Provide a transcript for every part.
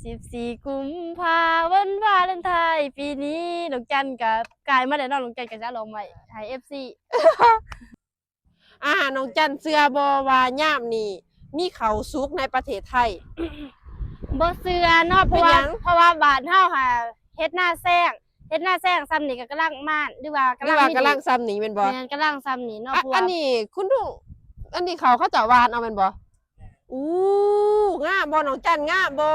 ສິບສີ່ ກຸມພາ ວັນວາເລນທາຍປີນີ້ ນ້ອງຈັນກໍກາຍມາແລ້ວເນາະ ນ້ອງຈັນກໍຈະຮ້ອງໄວ້ໃຫ້ເອັຟຊີ. ອ່າ ນ້ອງຈັນເຊື່ອບໍ່ວ່າຍາມນີ້ມີເຂົ້າສຸກໃນປະເທດໄທ? ບໍ່ເຊື່ອເນາະ ເພາະວ່າ ເປັນຫຍັງ? ເພາະວ່າບ້ານເຮົາຫາເຮັດນາແຊງ ເຮັດນາແຊງຊ່ຳນີ້ກໍກຳລັງໝານ ຫຼືວ່າກຳລັງ ຫຼືວ່າກຳລັງຊ່ຳນີ້ແມ່ນບໍ່? ແມ່ນ ກຳລັງຊ່ຳນີ້ເນາະ ອະ ເພາະວ່າ ອັນນີ້ຄຸນລຸງ ອັນນີ້ເຂົາ ເຂົາເຈົ້າຫວ່ານເອົາແມ່ນບໍ່? ອູ້ ງາມບໍ່ນ້ອງຈັນ ງາມບໍ່?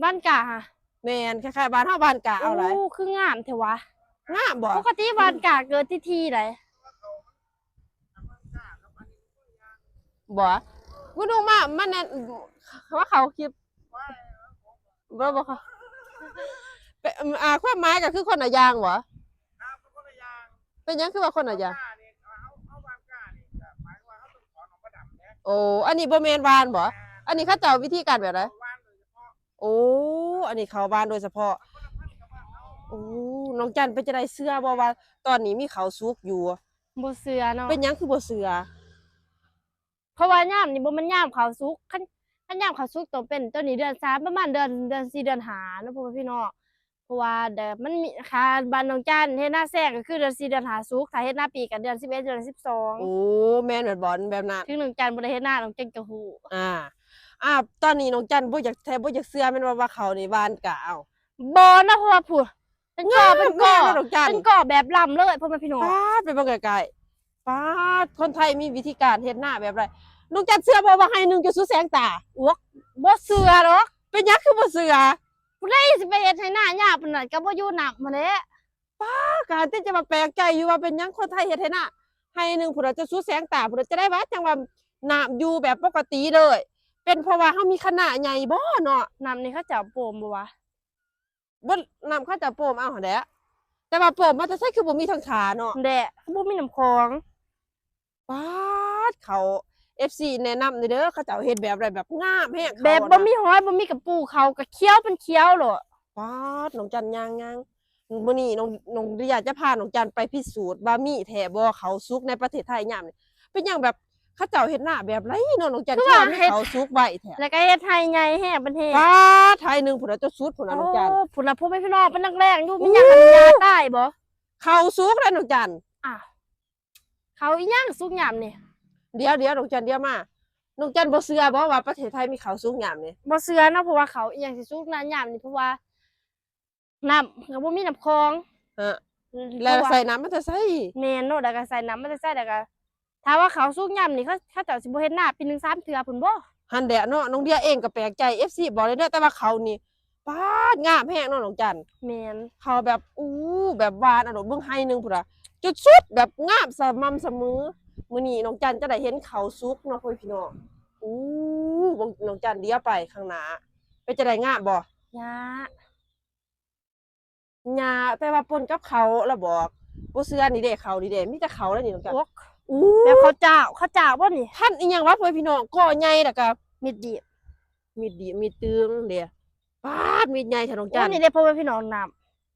ບ້ານກາຫະ? ແມ່ນ ຄ້າຍໆ ບ້ານເຮົາບ້ານກາເອົາຫຼາຍ. ອູ້ ຄືງາມແທ້ຫວາ? ງາມບໍ່? ປົກກະຕິບ້ານກາເກີດທີ່ໆໃດ? ບໍ່ ບໍ່ຮູ້ມາ ມັນນັ້ນ ວ່າເຂົາຄລິບ ບໍ່ ບໍ່ເຂົ້າ ເປັນ ອ່າ ຄວາມໝາຍກໍຄືຄົນລະຢ່າງບໍ່? ເປັນຫຍັງຄືວ່າຄົນລະຢ່າງ? ໂອ້ ອັນນີ້ບໍ່ແມ່ນຫວ່ານບໍ່? ອັນນີ້ເຂົາເຈົ້າວິທີການແບບໃດ? ໂອ້ ອັນນີ້ເຂົາຫວ່ານໂດຍສະເພາະ. ໂອ້ ນ້ອງຈັນເປັນຈັ່ງໃດ ເຊື່ອບໍ່ວ່າຕອນນີ້ມີເຂົ້າສຸກຢູ່? ບໍ່ເຊື່ອເນາະ. ເປັນຫຍັງຄືບໍ່ເຊື່ອ? ເພາະວ່າຍາມນີ້ບໍ່ແມ່ນຍາມເຂົ້າສຸກ ຄັນ ຄັນຍາມເຂົ້າສຸກຕ້ອງເປັນໂຕນີ້ເດືອນສາມ ປະມານເດືອນ ເດືອນສີ່ ເດືອນຫ້າເນາະ ພໍ່ແມ່ພີ່ນ້ອງ. ເພາະວ່າແດດມັນມີ ຄາ ບ້ານນ້ອງຈັນເຮັດນາແຊງກໍຄືເດືອນສີ່ ເດືອນຫ້າສຸກ ຖ້າເຮັດນາປີກໍເດືອນສິບເອັດ ເດືອນສິບສອງ. ໂອ້ ແມ່ນແບບ ແບບນັ້ນ. ເຖິງນ້ອງຈັນບໍ່ໄດ້ເຮັດນາ ນ້ອງຈັນກໍຮູ້. ອ່າ ອ່າ ຕອນນີ້ນ້ອງຈັນບໍ່ຢາກ ແທບບໍ່ຢາກເຊື່ອແມ່ນວ່າ ວ່າເຂົານີ້ຫວ່ານກາເອົາ? ບໍ່ເນາະ ເພາະວ່າພຸ້ນ ເປັນກໍ ເປັນກໍ ເປັນກໍແບບລຳເລີຍ ພໍ່ແມ່ພີ່ນ້ອງ. ປາດ ໄປເບິ່ງໃກ້ໆ ປາດ ຄົນໄທມີວິທີການເຮັດນາແບບໃດ? ນ້ອງຈັນເຊື່ອບໍ່ວ່າໄຮ່ໜຶ່ງຈະສຸດແສງຕາ? ໂອ້ ບໍ່ເຊື່ອດອກ. ເປັນຫຍັງຄືບໍ່ເຊື່ອ? ຜູ້ໃດຊິໄປເຮັດໄຮ່ນາຍາວປານນັ້ນ ກໍບໍ່ຢູ່ນ້ຳຫັ້ນແຫຼະ. ປາດ ການທີ່ຈະມາແປກໃຈຢູ່ວ່າເປັນຫຍັງຄົນໄທເຮັດໄຮ່ນາ ໄຮ່ໜຶ່ງພຸ້ນນະຈະສຸດແສງຕາພຸ້ນນະ ຈັ່ງໃດວະ ຈັ່ງວ່ານ້ຳຢູ່ແບບປົກກະຕິເລີຍ. ເປັນເພາະວ່າເຮົາມີຄັນນາໃຫຍ່ບໍ່ເນາະ? ນ້ຳນີ້ເຂົາເຈົ້າໂປ່ມບໍ່ວະ? ບໍ່ ນ້ຳເຂົາເຈົ້າໂປ່ມເອົາຫັ້ນແຫຼະ ແຕ່ວ່າໂປ່ມມາແຕ່ໃສ ຄືບໍ່ມີທາງທ່າເນາະ? ແຫຼະ ຄືບໍ່ມີນ້ຳຂອງ. ປາດ ເຂົາ ເອັຟຊີ ແນະນຳແດ່ເດີ ເຂົາເຈົ້າເຮັດແບບໃດ ແບບງາມແຮງ ແບບບໍ່ມີຫອຍ ບໍ່ມີກະປູ ເຂົາກະຂຽວເປັນຂຽວໂລດ. ປາດ ນ້ອງຈັນຍ່າງໆ ມື້ນີ້ນ້ອງ ນ້ອງລິຢາຈະພານ້ອງຈັນໄປພິສູດວ່າມີແທ້ບໍ່ ເຂົ້າສຸກໃນປະເທດໄທຍາມນີ້. ເປັນຫຍັງແບບ ເຂົາເຈົ້າເຮັດນາແບບໃດເນາະ ນ້ອງຈັນ ຄືວ່າເຮັດເຂົ້າສຸກໄວແທ້ ແລ້ວກໍເຮັດໄຮ່ໃຫຍ່ແຮງປານເຮ. ປາດ ໄຮ່ໜຶ່ງພຸ້ນນະ ຈົນສຸດພຸ້ນນະ ນ້ອງຈັນ. ໂອ້ ພຸ້ນລະ ພໍ່ແມ່ພີ່ນ້ອງ ເປັນແຮງໆຢູ່. ມີຫຍັງ ໂອ້ ມັນຍາຕາຍບໍ່? ເຂົ້າສຸກແລ້ວນ້ອງຈັນ. ອ້າວ ເຂົ້າອີ່ຫຍັງສຸກຍາມນີ້? ດຽວໆ ນ້ອງຈັນ ດຽວມາ ນ້ອງຈັນບໍ່ເຊື່ອບໍ່ວ່າປະເທດໄທມີເຂົ້າສຸກຍາມນີ້? ບໍ່ເຊື່ອເນາະ ເພາະວ່າເຂົ້າອີ່ຫຍັງຊິສຸກນານຍາມນີ້ ເພາະວ່າ ນ້ຳກໍບໍ່ມີນ້ຳຂອງ. ເອີ ແລ້ວໃສ່ນ້ຳມາແຕ່ໃສ? ແມ່ນເນາະ ແລ້ວກໍໃສ່ນ້ຳມາແຕ່ໃສ? ແລ້ວກໍຖ້າວ່າເຂົ້າສຸກຍາມນີ້ ເຂົາ ເຂົາເຈົ້າຊິບໍ່ເຮັດນາປີໜຶ່ງສາມເທື່ອພຸ້ນບໍ່? ຫັ້ນແຫຼະເນາະ ນ້ອງເດຍເອງກໍແປກໃຈ ເອັຟຊີ ບອກເລີຍເດີ ແຕ່ວ່າເຂົ້ານີ້ ປາດ ງາມແຮງເນາະນ້ອງຈັນ. ແມ່ນ ເຂົ້າແບບ ອູ້ ແບບຫວານອະໂດດ ເບິ່ງໄຮ່ໜຶ່ງພຸ້ນນະ ຈຸດສຸດ ແບບງາມສະໝ່ຳສະເໝີ. ມື້ນີ້ນ້ອງຈັນຈະໄດ້ເຫັນເຂົ້າສຸກເນາະ ພໍ່ແມ່ພີ່ນ້ອງ. ອູ້ ເບິ່ງນ້ອງຈັນ ດຽວໄປຂ້າງໜ້າ ເປັນຈັ່ງໃດ ງາມບໍ່? ຍາ ຫຍ້າ ແປວ່າປົນກັບເຂົ້າລະບອກ. ບໍ່ເຊື່ອ ນີ້ເດ້ ເຂົ້ານີ້ເດ້ ມີແຕ່ເຂົ້າເດ້ນີ້ນ້ອງຈັນ. ໂອ້ ອູ້ ແບບເຂົ້າຈ້າວ ເຂົ້າຈ້າວບໍ່ນີ້? ພັນອີ່ຫຍັງວະ ພໍ່ແມ່ພີ່ນ້ອງ ກໍໃຫຍ່ ແລ້ວກໍມີດດີບ ມີດດີບ ມີດຕຶງເດ້. ປາດ ມີດໃຫຍ່ແທ້ນ້ອງຈັນ. ໂອ້ ນີ້ເດ້ ພໍ່ແມ່ພີ່ນ້ອງ ນ້ຳ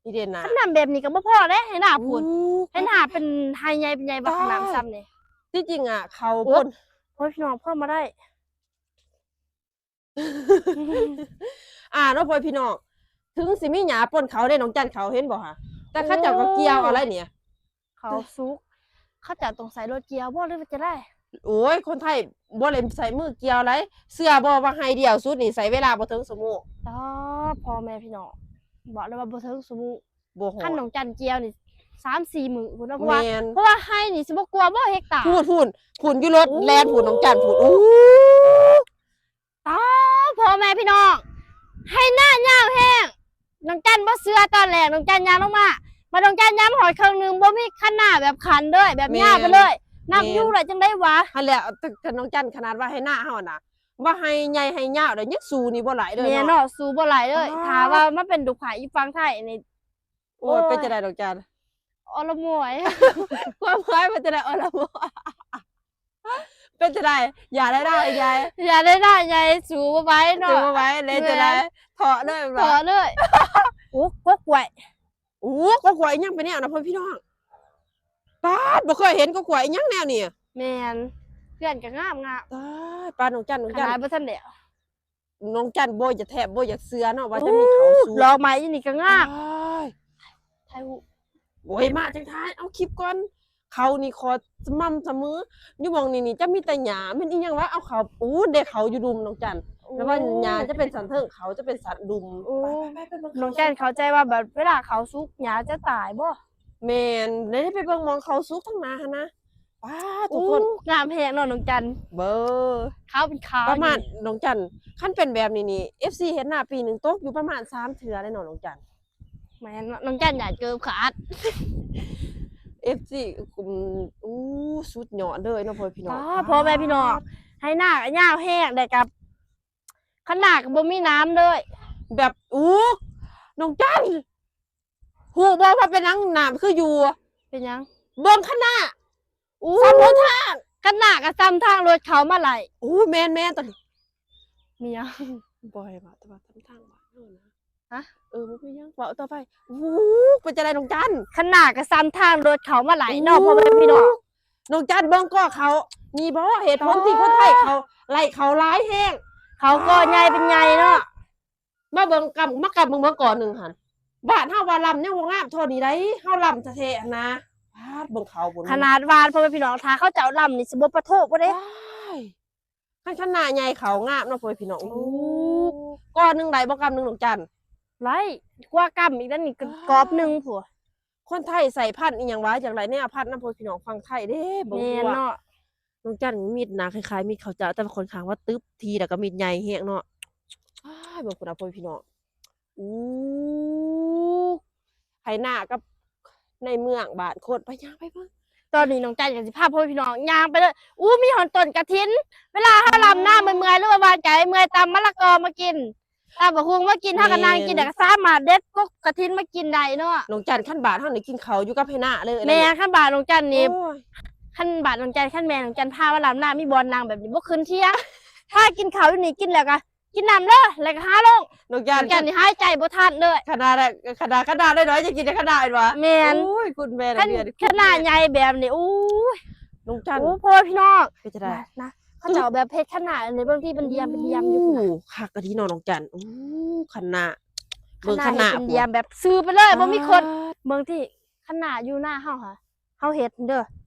ນີ້ເດ້ນ້ຳ. ຄັນນ້ຳແບບນີ້ກໍບໍ່ພໍເດ້ ໄຮ່ນາພຸ້ນ ໂອ້ ໄຮ່ນາເປັນໄຮ່ໃຫຍ່ເປັນໃຫຍ່ບັກ ນ້ຳຊ່ຳນີ້. ທີ່ຈິງອະ ເຂົ້າ ໂອ້ ປົນ ພໍ່ແມ່ພີ່ນ້ອງ ພໍມາໄດ້. ອ່າ ເນາະ ພໍ່ແມ່ພີ່ນ້ອງ ເຖິງຊິມີຫຍ້າປົນເຂົ້າເດ້ ນ້ອງຈັນ ເຂົ້າເຫັນບໍ່ຫະ? ແຕ່ເຂົາເຈົ້າກໍກ່ຽວເອົາໄລນີ້ ເຂົ້າສຸກ ເຂົາເຈົ້າຕ້ອງໃຊ້ລົດກ່ຽວບໍ່ ຫຼືວ່າຈັ່ງໃດ? ໂອ້ຍ ຄົນໄທບໍ່ໄດ້ໃຊ້ມືກ່ຽວໄລ. ເຊື່ອບໍ່ວ່າໄຮ່ດຽວສຸດນີ້ໃຊ້ເວລາບໍ່ເຖິງຊົ່ວໂມງ. ອໍ ພໍ່ແມ່ພີ່ນ້ອງ ບອກເລີຍວ່າບໍ່ເຖິງຊົ່ວໂມງ. ບໍ່ຮອດ ຄັນນ້ອງຈັນກ່ຽວນີ້ສາມສີ່ມື້ພຸ້ນເນາະ ເພາະວ່າ ແມ່ນ ເພາະວ່າໄຮ່ນີ້ຊິບໍ່ກວມບໍ່ເຮັກຕາ. ພຸ້ນ ພຸ້ນ ພຸ້ນ ຢູ່ລົດ ໂອ້ ແລ່ນພຸ້ນ ນ້ອງຈັນພຸ້ນ. ອູ້ ຕາ ພໍ່ແມ່ພີ່ນ້ອງ ໄຮ່ນາຍາວແຮງ. ນ້ອງຈັນບໍ່ເຊື່ອ ຕອນແລກນ້ອງຈັນຍ່າງລົງມາ ມານ້ອງຈັນຍ່າງມາຮອດເຄິ່ງໜຶ່ງ ບໍ່ມີຄັນນາແບບຂັນເລີຍ ແບບຍາວໄປເລີຍ. ແມ່ນ ນ້ຳຢູ່ແລ້ວຈັ່ງໃດວະ? ຫັ້ນແຫຼະ ແຕ່ ແຕ່ນ້ອງຈັນ ຂະໜາດວ່າໄຮ່ນາເຮົານະ ວ່າໄຮ່ໃຫຍ່ໄຮ່ຍາວໄດ໋ ຍັງສູ້ນີ້ບໍ່ໄຫຼເລີຍເນາະ. ແມ່ນເນາະ ສູ້ບໍ່ໄຫຼເລີຍ. ອ້າ ຖ້າວ່າມາເປັນລູກຄ້າຢູ່ຝັ່ງໄທນີ້ ໂອ້ຍ ໂອ້ຍ ເປັນຈັ່ງໃດນ້ອງຈັນ? ອໍລະໝວຍ ຄວາມໝາຍເປັນຈັ່ງໃດ? ອໍລະໝວຍ ເປັນຈັ່ງໃດ? ຢາກໄດ້ໄດ້ໃຫຍ່ ຢາກໄດ້ໄດ້ໃຫຍ່ ສູ້ບໍ່ໄຫວເນາະ ສູ້ບໍ່ໄຫວ ເລີຍຈັ່ງໃດ? ແມ່ນ ເທາະເລີຍແມ່ນບໍ່? ເທາະເລີຍ. ໂອ້ ກົກກ້ວຍ ໂອ້ ກົກກ້ວຍ ອີ່ຫຍັງເປັນແນວນັ້ນ ພໍ່ແມ່ພີ່ນ້ອງ. ປາດ ບໍ່ເຄີຍເຫັນກົກກ້ວຍອີ່ຫຍັງແນວນີ້. ແມ່ນ ເພື່ອນກໍງາມໆ. ຕາຍ ປາດ ນ້ອງຈັນ ນ້ອງຈັນ ຂະໜາດບໍ່ທັນແລ້ວ. ນ້ອງຈັນບໍ່ຢາກ ແທບບໍ່ຢາກເຊື່ອເນາະວ່າຈະມີເຂົ້າສຸກ. ດອກໄມ້ຢູ່ນີ້ກໍງາມ. ໂອ້ຍ ຖ່າຍຮູບ. ໂອ້ຍ ມາຈັ່ງຖ່າຍ ເອົາຄລິບກ່ອນ. ເຂົ້ານີ້ຂໍສະໝ່ຳສະເໝີ. ຢູ່ໝ່ອງນີ້ນີ້ຈະມີແຕ່ຫຍ້າ. ແມ່ນອີ່ຫຍັງວະ? ເອົາເຂົ້າ ໂອ້ ໄດ້ເຂົ້າຢູ່ລຸ່ມນ້ອງຈັນ. ແຕ່ວ່າຫຍ້າຈະເປັນຊັ້ນເທິງ ເຂົ້າຈະເປັນຊັ້ນລຸ່ມ. ໂອ້ ນ້ອງຈັນເຂົ້າໃຈວ່າແບບເວລາເຂົ້າສຸກຫຍ້າຈະຕາຍບໍ່? ແມ່ນ. ໄດ້ໄປເບິ່ງໝ່ອງເຂົ້າສຸກທາງໜ້າຫັ້ນນະ. ປ້າດ ທຸກຄົນ ໂອ້ ງາມແຮງເນາະນ້ອງຈັນ. ເບິ່ງ ຂາວເປັນຂາວ ປະມານ ນີ້ ນ້ອງຈັນ ຄັນເປັນແບບນີ້ນີ້ ເອັຟຊີ ເຮັດນາປີໜຶ່ງຕົກຢູ່ປະມານສາມເທື່ອເລີຍເນາະນ້ອງຈັນ. ແມ່ນເນາະ ນ້ອງຈັນຢ້ານເກີບຂາດ. ເອັຟຊີ ອືມ ໂອ້ ສຸດຍອດເລີຍເນາະ ພໍ່ແມ່ພີ່ນ້ອງ. ພໍ່ແມ່ພີ່ນ້ອງ ໄຮ່ນາກໍຍາວແຮງ ແລ້ວກໍຄັນນາກໍບໍ່ມີນ້ຳເລີຍ. ແບບ ໂອ້ ນ້ອງຈັນ ຮູ້ບໍ່ວ່າເປັນຫຍັງນ້ຳຄືຢູ່? ເປັນຫຍັງ? ເບິ່ງຄັນນາ. ໂອ້ ສ່ຳຫົນທາງ. ຄັນນາກໍສ່ຳທາງລົດເຂົາມາໄຫຼ. ໂອ້ ແມ່ນໆ ຕອນນີ້. ມີຫຍັງ? ບໍ່ໃຫ້ເວົ້າ ແຕ່ວ່າສ່ຳທາງບ້ານເຮົານະ. ຮະ? ເອີ ບໍ່ມີຫຍັງ ເວົ້າຕໍ່ໄປ. ໂອ້ ເປັນຈັ່ງໃດນ້ອງຈັນ? ຄັນນາກໍສ່ຳທາງລົດເຂົາມາໄຫຼເນາະ ໂອ້ ພໍ່ແມ່ພີ່ນ້ອງ. ນ້ອງຈັນເບິ່ງກໍເຂົາ ນີ້ບໍ່ເຫດຜົນທີ່ຄົນໄທເຂົາໄລ່ເຂົາຫຼາຍແຮງ. ເຂົາກໍໃຫຍ່ເປັນໃຫຍ່ເນາະ. ມາເບິ່ງກຳ ມາກຳເບິ່ງ ເບິ່ງກໍໜຶ່ງຫັ້ນ ບ້ານເຮົາວ່າລຳຍັງບໍ່ງາມທໍ່ນີ້ໃດ ເຮົາລຳແທ້ໆຫັ້ນນະ. ປາດ ເບິ່ງເຂົາພຸ້ນ ຂະໜາດຫວ່ານ ພໍ່ແມ່ພີ່ນ້ອງ ຖ້າເຂົາເຈົ້າລຳນີ້ຊິບໍ່ປະໂທບໍ່ເດ້. ວ້າຍ ຄັນ ຄັນນາໃຫຍ່ເຂົາງາມເນາະ ພໍ່ແມ່ພີ່ນ້ອງ. ໂອ້ ໂອ້ ກໍໜຶ່ງໄດ້ບໍ່ ກຳໜຶ່ງນ້ອງຈັນ? ໄດ້ ກວ່າກຳອີກນັ້ນນີ້ ກອບໜຶ່ງພຸ້ນ. ຄົນໄທໃສ່ພັນອີ່ຫຍັງວະ ຢາກໄດ້ແນວພັນນຳ ພໍ່ແມ່ພີ່ນ້ອງຝັ່ງໄທເດ້. ເບິ່ງ ແມ່ນເນາະ ນ້ອງຈັນ ມີດນະ ຄ້າຍໆມີດເຂົ້າເຈົ້າ ແຕ່ວ່າຂ້ອນຂ້າງວ່າຕຶບ ທີແລ້ວກໍມີດໃຫຍ່ແຮງເນາະ. ອ້າຍ ເບິ່ງພຸ້ນນະ ພໍ່ແມ່ພີ່ນ້ອງ. ໂອ້ ໄຮ່ນາກັບໃນເມືອງບ້ານຄົນ. ໄປ ຍ່າງໄປເບິ່ງ. ຕອນນີ້ນ້ອງຈັນກໍຊິພາພໍ່ແມ່ພີ່ນ້ອງຍ່າງໄປເລີຍ. ໂອ້ ມີຮອດຕົ້ນກະຖິນ. ເວລາເຮົາລຳນາເມື່ອຍໆ ຫຼືວ່າຫວ່ານໄກ່ເມື່ອຍ ຕຳມະລະກອມາກິນ ຕຳບັກຫຸ່ງມາກິນ ເຮົາກໍນັ່ງກິນ ແລ້ວກໍສາມາດເດັດກົກກະຖິນມາກິນໄດ້ເນາະ. ນ້ອງຈັນ ຄັນບ້ານເຮົານີ້ກິນເຂົ້າຢູ່ກັບໄຮ່ນາເລີຍ. ແມ່ນ ຄັນບ້ານນ້ອງຈັນນີ້ ໂອ້ຍ ຄັນບ້ານນ້ອງຈັນ ຄັນແມ່ນ້ອງຈັນພາມາລຳນາ ມີບ່ອນນັ່ງແບບນີ້ ບໍ່ຂຶ້ນຖຽງ. ຖ້າກິນເຂົ້າຢູ່ນີ້ ກິນແລ້ວກໍກິນນ້ຳເດີ ແລ້ວກໍຫາລົງ. ນ້ອງຈັນ ນ້ອງຈັນນີ້ຫາຍໃຈບໍ່ທັນເລີຍ. ຂະໜາດ ຂະໜາດ ຂະໜາດນ້ອຍໆ ຍັງກິນໄດ້ຂະໜາດແມ່ນບໍ່? ແມ່ນ. ໂອ້ຍ ຄຸນແມ່ ຄັນຂະໜາດໃຫຍ່ແບບນີ້ ໂອ້ຍ ນ້ອງຈັນ. ໂອ້ ພໍ່ແມ່ພີ່ນ້ອງ ເປັນຈັ່ງໃດນະ? ເຂົາເຈົ້າແບບເຮັດຂະໜາດໃນເບື້ອງທີ່ເປັນດຽມ ເປັນດຽມຢູ່. ໂອ້ ຄັກກະດີເນາະນ້ອງຈັນ. ໂອ້ ຂະໜາດ ເບິ່ງຂະໜາດ ຂະໜາດເປັນດຽມແບບຊື່ໄປເລີຍ ບໍ່ມີຄົນ. ເບິ່ງທີ່ຂະໜາດຢູ່ໜ້າເຮົາຫະ ເຮົາເຮັດເດີ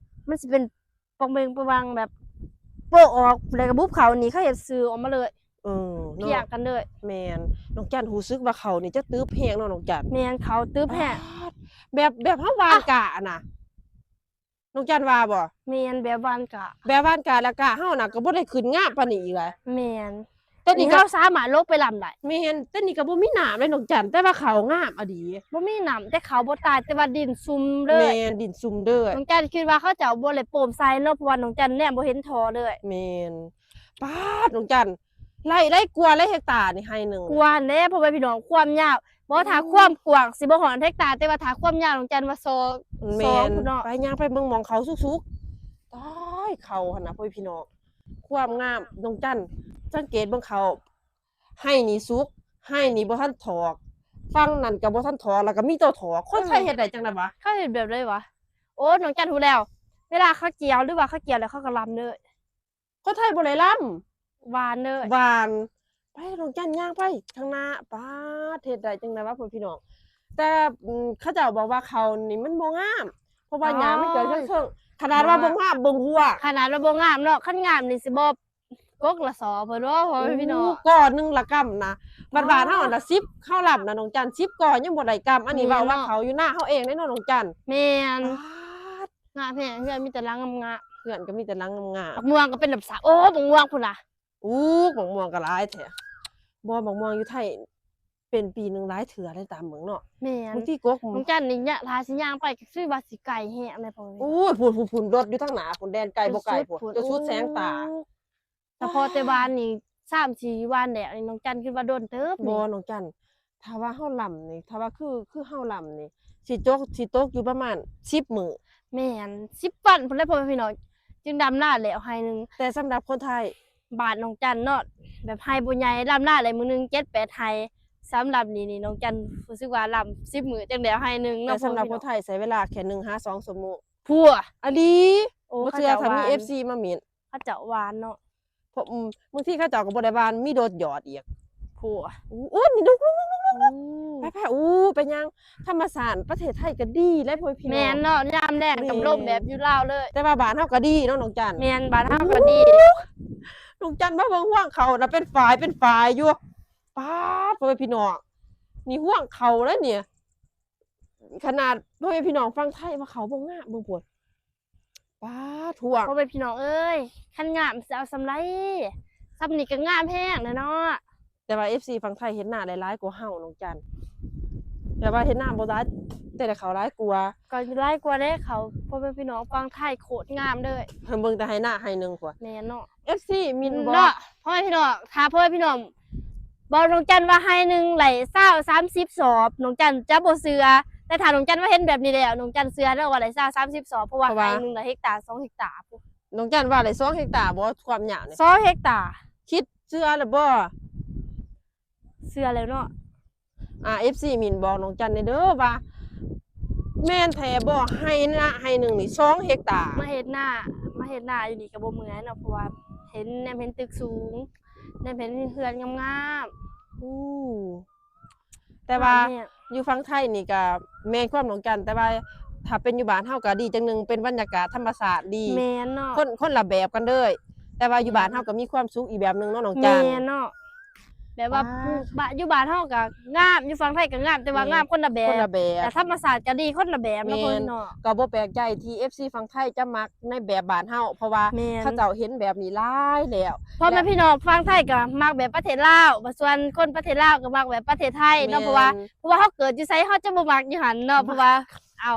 ມັນຊິເປັນປ່ອງເບັງປະວັງແບບໂປະອອກ ແລ້ວກໍບຸບເຂົ້ານີ້ ເຂົາເຮັດຊື່ອອກມາເລີຍ. ເອີ ພຽງກັນເລີຍ. ແມ່ນ. ນ້ອງຈັນຮູ້ສຶກວ່າເຂົານີ້ຈະຕຶບແຮງເນາະນ້ອງຈັນ. ແມ່ນ ເຂົາຕຶບແຮງ. ປາດ ແບບ ແບບເຮົາຫວ່ານກະນະ ນ້ອງຈັນວ່າບໍ່? ແມ່ນ ແບບຫວ່ານກະ ແບບຫວ່ານກະ ແລ້ວກະເຮົານະກໍບໍ່ໄດ້ຂຶ້ນງາມປານນີ້ອີກແຫຼະ. ແມ່ນ. ແຕ່ນີ້ກໍ ເຮົາສາມາດລົງໄປລຳໄດ້. ແມ່ນ. ແຕ່ນີ້ກໍບໍ່ມີນ້ຳເດ້ນ້ອງຈັນ ແຕ່ວ່າເຂົາງາມອີ່ຫຼີ. ບໍ່ມີນ້ຳ ແຕ່ເຂົາບໍ່ຕາຍ ແຕ່ວ່າດິນຊຸ່ມເລີຍ. ແມ່ນ ດິນຊຸ່ມເດີ. ນ້ອງຈັນຄິດວ່າເຂົາເຈົ້າບໍ່ໄດ້ໂປມໃສ່ເນາະ ເພາະວ່ານ້ອງຈັນແນມບໍ່ເຫັນທໍ່ເລີຍ. ແມ່ນ. ປາດ ນ້ອງຈັນ ໄລ່ ໄລ່ກວ່າ ໄລ່ເຮັກຕານີ້ ໄຮ່ໜຶ່ງ ກວ່າແດ່ ພໍ່ແມ່ພີ່ນ້ອງ ຄວາມຍາວ ບໍ່ ຖ້າຄວາມກວ້າງຊິບໍ່ຮອດເຮັກຕາ ແຕ່ວ່າຖ້າຄວາມຍາວນ້ອງຈັນວ່າ ສອງ ແມ່ນ ສອງພຸ້ນເນາະ. ໄປ ຍ່າງໄປເບິ່ງໝ່ອງເຂົາສຸກໆ. ຕາຍ ເຂົາຫັ້ນນະ ພໍ່ແມ່ພີ່ນ້ອງ ຄວາມງາມ. ນ້ອງຈັນ ສັງເກດເບິ່ງເຂົາ ໄຮ່ນີ້ສຸກ ໄຮ່ນີ້ບໍ່ທັນຖອກ ຝັ່ງນັ້ນກໍບໍ່ທັນຖອກ ແລ້ວກໍມີແຕ່ຖອກ. ຄົນໄທເຮັດໄດ້ຈັ່ງໃດວະ? ເຂົາເຮັດແບບໃດວະ? ໂອ້ ນ້ອງຈັນຮູ້ແລ້ວ ເວລາເຂົາກ່ຽວ ຫຼືວ່າເຂົາກ່ຽວແລ້ວເຂົາກໍລຳເລີຍ. ຄົນໄທບໍ່ໄດ້ລຳ ຫວ່ານເລີຍ ຫວ່ານ. ໄປ ນ້ອງຈັນຍ່າງໄປຂ້າງໜ້າ. ປາດ ເຮັດໄດ້ຈັ່ງໃດວະ ພໍ່ແມ່ພີ່ນ້ອງ. ແຕ່ ອືມ ເຂົາເຈົ້າບອກວ່າເຂົານີ້ມັນບໍ່ງາມ ເພາະວ່າຫຍ້າມັນເກີດເທິງໆ. ຂະໜາດວ່າບໍ່ງາມ ເບິ່ງຫົວ ຂະໜາດວ່າບໍ່ງາມເນາະ ຄັນງາມນີ້ຊິບໍ່ກົກລະສໍເພິ່ນເນາະ ພໍ່ແມ່ພີ່ນ້ອງ. ໂອ້ ກໍໜຶ່ງລະກຳນະ ບັດບ້ານເຮົາອັນລະສິບ ເຮົາລຳນະນ້ອງຈັນ ສິບກໍຍັງບໍ່ໄດ້ກຳ. ອັນນີ້ເວົ້າວ່າເຂົາຢູ່ໜ້າເຮົາເອງເດ້ເນາະນ້ອງຈັນ. ແມ່ນ. ປາດ ງາມແຮງ ເຮືອນມີແຕ່ຫຼັງງາມໆ ເຮືອນກໍມີແຕ່ຫຼັງງາມໆ. ບັກມ່ວງກໍເປັນລຳສາບ ໂອ້ ບັກມ່ວງພຸ້ນນະ. ໂອ້ ບັກມ່ວງກໍຫຼາຍແທ້. ບໍ່ ບັກມ່ວງຢູ່ໄທເປັນປີໜຶ່ງຫຼາຍເທື່ອເດ້ຕາມເບິ່ງເນາະ. ແມ່ນ. ບາງທີກົກ ນ້ອງຈັນນີ້ຍະ ຖ້າຊິຍ່າງໄປກໍຄືວ່າຊິໄກແຮງເດ້ພໍ່ແມ່. ໂອ້ຍ ພຸ້ນໆໆ ລົດຢູ່ທາງໜ້າພຸ້ນ ແລ່ນໄກບໍ່ໄກພຸ້ນ ຈົນສຸດແສງຕາ. ສະເພາະແຕ່ວານນີ້ ສາມສີ່ວານແລ້ວນີ້ ນ້ອງຈັນຄິດວ່າດົນເຕີບນີ້. ບໍ່ ນ້ອງຈັນ ຖ້າວ່າເຮົາລຳນີ້ ຖ້າວ່າຄື ຄືເຮົາລຳນີ້ ຊິຕົກ ຊິຕົກຢູ່ປະມານສິບມື້. ແມ່ນ ສິບວັນພຸ້ນແຫຼະ ພໍ່ແມ່ພີ່ນ້ອງ ຈຶ່ງດຳນາແລ້ວໄຮ່ໜຶ່ງ. ແຕ່ສຳລັບຄົນໄທ ບ້ານນ້ອງຈັນເນາະ ແບບໄຮ່ບໍ່ໃຫຍ່ ລຳນາໄດ້ມື້ໜຶ່ງເຈັດແປດໄຮ່. ສຳລັບນີ້ນີ້ ນ້ອງຈັນຮູ້ສຶກວ່າລຳສິບມື້ຈັ່ງໄດ້ໄຮ່ໜຶ່ງເນາະ. ແຕ່ສຳລັບຄົນໄທໃຊ້ເວລາແຄ່ໜຶ່ງຫາສອງຊົ່ວໂມງ. ພົວ ອີ່ຫຼີ. ໂອ້ ບໍ່ເຊື່ອ ຖ້າມີເອັຟຊີມາມິດ ເຂົາເຈົ້າຫວ່ານເນາະ. ເພາະ ອືມ ບາງທີເຂົາເຈົ້າກໍບໍ່ໄດ້ຫວ່ານ ມີໂດດຢອດອີກ. ໂອ້ ໂອ້ ນີ້ ລຸກໆໆ ໂອ້ ໄປໆ ໂອ້ ເປັນຫຍັງ ທຳມະຊາດປະເທດໄທກໍດີເດ້ ພໍ່ແມ່ພີ່ນ້ອງ ແມ່ນເນາະ ຍາມແລ້ງ ແມ່ນ ກັບລົມແບບຢູ່ລາວເລີຍ ແຕ່ວ່າບ້ານເຮົາກໍດີເນາະ ນ້ອງຈັນ ແມ່ນ ບ້ານເຮົາກໍດີ ໂອ້ ນ້ອງຈັນມາເບິ່ງຮວງເຂົ້ານະ ເປັນຝາຍເປັນຝາຍຢູ່ ປາດ ພໍ່ແມ່ພີ່ນ້ອງ ນີ້ຮວງເຂົ້າເດ້ນີ້ ຂະໜາດພໍ່ແມ່ພີ່ນ້ອງຝັ່ງໄທວ່າເຂົ້າບໍ່ງາມ ເບິ່ງພຸ້ນ ປາດ ຮວງ ພໍ່ແມ່ພີ່ນ້ອງເອີຍ ຄັນງາມຊິເອົາສ່ຳໃດ ສ່ຳນີ້ກໍງາມແຮງແລ້ວເນາະ ແຕ່ວ່າເອັຟຊີຝັ່ງໄທເຮັດນາໄດ້ຫຼາຍກວ່າເຮົາ ນ້ອງຈັນ ແຕ່ວ່າເຮັດນາບໍ່ຫຼາຍ ແຕ່ໄດ້ເຂົ້າຫຼາຍກວ່າ ກໍຫຼາຍກວ່າເດ້ເຂົ້າ ພໍ່ແມ່ພີ່ນ້ອງຝັ່ງໄທໂຄດງາມເລີຍ ເບິ່ງແຕ່ໄຮ່ນາໄຮ່ໜຶ່ງພຸ້ນ ແມ່ນເນາະ ເອັຟຊີມິນບອກ ເນາະ ພໍ່ແມ່ພີ່ນ້ອງ ຖ້າພໍ່ແມ່ພີ່ນ້ອງບອກນ້ອງຈັນວ່າໄຮ່ໜຶ່ງໄດ້ຊາວ ສາມສິບສອບ ນ້ອງຈັນຈະບໍ່ເຊື່ອ ແຕ່ຖ້ານ້ອງຈັນມາເຫັນແບບນີ້ແລ້ວ ນ້ອງຈັນເຊື່ອເດີວ່າໄດ້ຊາວ ສາມສິບສອບ ເພາະວ່າໄຮ່ໜຶ່ງໄດ້ເຮັກຕາ ສອງເຮັກຕາພຸ້ນ ນ້ອງຈັນວ່າໄດ້ສອງເຮັກຕາບໍ່ ຄວາມຍາວນີ້ ສອງເຮັກຕາ ຄິດເຊື່ອແລ້ວບໍ່ ເຊື່ອແລ້ວເນາະ ອ່າ ເອັຟຊີມິນບອກນ້ອງຈັນແດ່ເດີວ່າ ແມ່ນແທ້ບໍ່ ໄຮ່ນາໄຮ່ໜຶ່ງນີ້ ສອງເຮັກຕາ ມາເຮັດນາ ມາເຮັດນາຢູ່ນີ້ກໍບໍ່ເມື່ອຍເນາະ ເພາະວ່າເຫັນ ແນມເຫັນຕຶກສູງ ແນມເຫັນເຮືອນງາມໆ ໂອ້ ແຕ່ວ່າ ງາມແຮງ ຢູ່ຝັ່ງໄທນີ້ກໍແມ່ນຄວາມນ້ອງຈັນ ແຕ່ວ່າຖ້າເປັນຢູ່ບ້ານເຮົາກໍດີຈັ່ງໜຶ່ງ ເປັນບັນຍາກາດທຳມະຊາດດີ ແມ່ນເນາະ ຄົນ ຄົນລະແບບກັນເດີ ແຕ່ວ່າຢູ່ບ້ານເຮົາກໍມີຄວາມສຸກອີກແບບໜຶ່ງເນາະ ນ້ອງຈັນ ແມ່ນເນາະ ແບບວ່າ ປາດ ຢູ່ບ້ານເຮົາກໍງາມ ຢູ່ຝັ່ງໄທກໍງາມ ແຕ່ວ່າ ແມ່ນ ງາມຄົນລະແບບ ຄົນລະແບບ ແຕ່ທຳມະຊາດກໍດີຄົນລະແບບເນາະ ແມ່ນ ພໍ່ແມ່ພີ່ນ້ອງ ກໍບໍ່ແປກໃຈທີ່ເອັຟຊີຝັ່ງໄທຈະມັກໃນແບບບ້ານເຮົາ ເພາະວ່າ ແມ່ນ ເຂົາເຈົ້າເຫັນແບບນີ້ຫຼາຍແລ້ວ ພໍ່ແມ່ພີ່ນ້ອງຝັ່ງໄທກໍມັກແບບປະເທດລາວ ບາດສ່ວນຄົນປະເທດລາວກໍມັກແບບປະເທດໄທເນາະ ແມ່ນ ເພາະວ່າ ເພາະວ່າເຮົາເກີດຢູ່ໃສເຮົາຈະບໍ່ມັກຢູ່ຫັ້ນເນາະ ເພາະວ່າ ເອົາ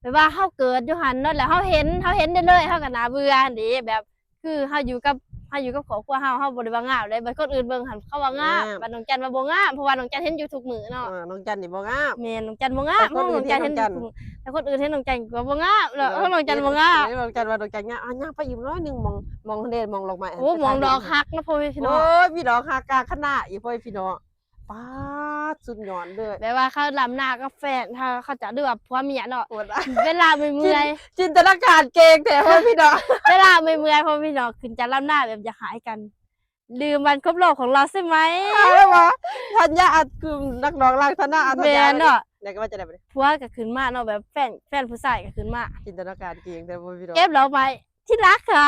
ແບບວ່າເຮົາເກີດຢູ່ຫັ້ນເນາະ ແລ້ວເຮົາເຫັນ ເຮົາເຫັນໄດ້ເລີຍ ເຮົາກໍໜ້າເບື່ອຫັ້ນເດ ແບບຄືເຮົາຢູ່ກັບ ເຮົາຢູ່ກັບຄອບຄົວເຮົາ ເຮົາບໍ່ໄດ້ວ່າງາມເດ້ ບາດຄົນອື່ນເບິ່ງຫັ້ນເຂົາວ່າງາມ ແມ່ນ ບາດນ້ອງຈັນວ່າບໍ່ງາມ ເພາະວ່ານ້ອງຈັນເຫັນຢູ່ທຸກມື້ເນາະ ເອີ ນ້ອງຈັນນີ້ບໍ່ງາມ ແມ່ນ ນ້ອງຈັນບໍ່ງາມ ແຕ່ຄົນອື່ນເຫັນນ້ອງຈັນ ເຫັນທຸກມື້ ແຕ່ຄົນອື່ນເຫັນນ້ອງຈັນກໍບໍ່ງາມເນາະ ເອີ ນ້ອງຈັນບໍ່ງາມ ເຫັນນ້ອງຈັນວ່ານ້ອງຈັນງາມ ອ່ະ ຍ່າງໄປອີກໜ້ອຍໜຶ່ງ ໝ່ອງ ໝ່ອງເດ ໝ່ອງດອກໄມ້ ໂອ້ ໝ່ອງດອກຮັກເນາະ ພໍ່ແມ່ພີ່ນ້ອງ ໂອ້ຍ ມີດອກຮັກກາງຄັນນາອີກ ພໍ່ແມ່ພີ່ນ້ອງ ປາດ ສຸດຍອດເລີຍ ແບບວ່າເຂົາດຳນາກັບແຟນເຂົາ ເຂົາຈະ ຫຼືວ່າຜົວເມຍເນາະ ໂອ້ຍ ເວລາເມື່ອຍໆ ຈິນ ຈິນຕະນາການເກັ່ງແທ້ພໍ່ພີ່ນ້ອງ ເວລາເມື່ອຍໆ ພໍ່ພີ່ນ້ອງ ຂຶ້ນຈະດຳນາແບບຢາກຫາຍກັນ ລືມວັນຄົບຮອບຂອງເຮົາໃຊ່ໄໝ ເອົາລະຫວາ ທັນຍາອັດ ຄືນັກຮ້ອງລັກສະນະ ອັດ ແມ່ນເນາະ ແລ້ວກໍວ່າຈະໄດ້ບັດນີ້ ຜົວກໍຂຶ້ນມາເນາະ ແບບແຟນ ແຟນຜູ້ຊາຍກໍຂຶ້ນມາ ຈິນຕະນາການເກັ່ງແທ້ພໍ່ພີ່ນ້ອງ ເກັບດອກໄມ້ ທີ່ລັກขา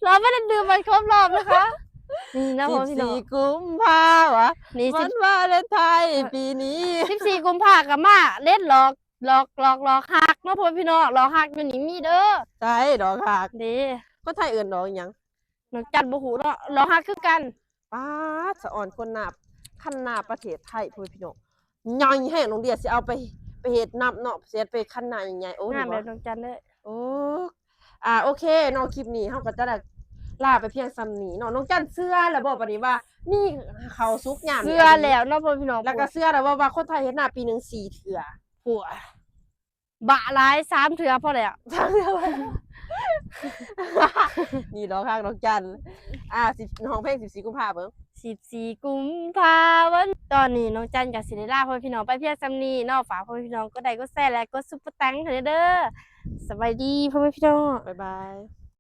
เราไม่ได้ลืมวันครบรอบนะคะ นี่นะพ่อพี่น้อง ສິບສີ່ກຸມພາຫວາ ນີ້ ວັນວາເລນໄທ ເອີ ປີນີ້ ສິບສີ່ກຸມພາກໍມາເຫຼັ້ນດອກ ດອກ ດອກ ດອກຮັກເນາະ ພໍ່ພີ່ນ້ອງ ດອກຮັກຢູ່ນີ້ມີເດີ ໃສດອກຮັກ ເດ້ ຄົນໄທເອີ້ນດອກຫຍັງ ນ້ອງຈັນບໍ່ຮູ້ເນາະ ດອກຮັກຄືກັນ ປາດ ສະອອນຄົນນາ ຄັນນາປະເທດໄທ ພໍ່ພີ່ນ້ອງ ໃຫຍ່ແຮງ ນ້ອງເດຍຊິເອົາໄປ ໄປເຮັດນຳເນາະ ຊິເຮັດໄປຄັນນາໃຫຍ່ໆ ໂອ້ຍ ງາມແບບນ້ອງຈັນເລີຍ ໂອ້ ອ່າ ໂອເຄເນາະ ຄລິບນີ້ເຮົາກໍຈະໄດ້ລາໄປພຽງສ່ຳນີ້ເນາະ ນ້ອງຈັນເຊື່ອແລ້ວບໍ່ບັດນີ້ວ່າມີເຂົ້າສຸກຍາມນີ້ ເຊື່ອແລ້ວເນາະ ພໍ່ພີ່ນ້ອງ ແລ້ວກໍເຊື່ອແລ້ວບໍ່ວ່າຄົນໄທເຮັດນາປີໜຶ່ງສີ່ເທື່ອ ໂອ້ຍ ບະຫຼາຍ ສາມເທື່ອພໍແລ້ວ ສາມເທື່ອ ນີ້ດອກຮັກດອກຈັນ ອ່າ ສິບ ຮ້ອງເພງສິບສີ່ກຸມພາເບິ່ງ ສິບສີ່ກຸມພາວັນ ຕອນນີ້ນ້ອງຈັນກໍຊິໄດ້ລາພໍ່ແມ່ພີ່ນ້ອງໄປພຽງສ່ຳນີ້ເນາະ ຝາກພໍ່ແມ່ພີ່ນ້ອງກົດໄລກົດແຊ ແລະ ກົດຊຸບເປີແຕັງໃຫ້ແດ່ເດີ ສະບາຍດີພໍ່ແມ່ພີ່ນ້ອງ ບາຍບາຍ.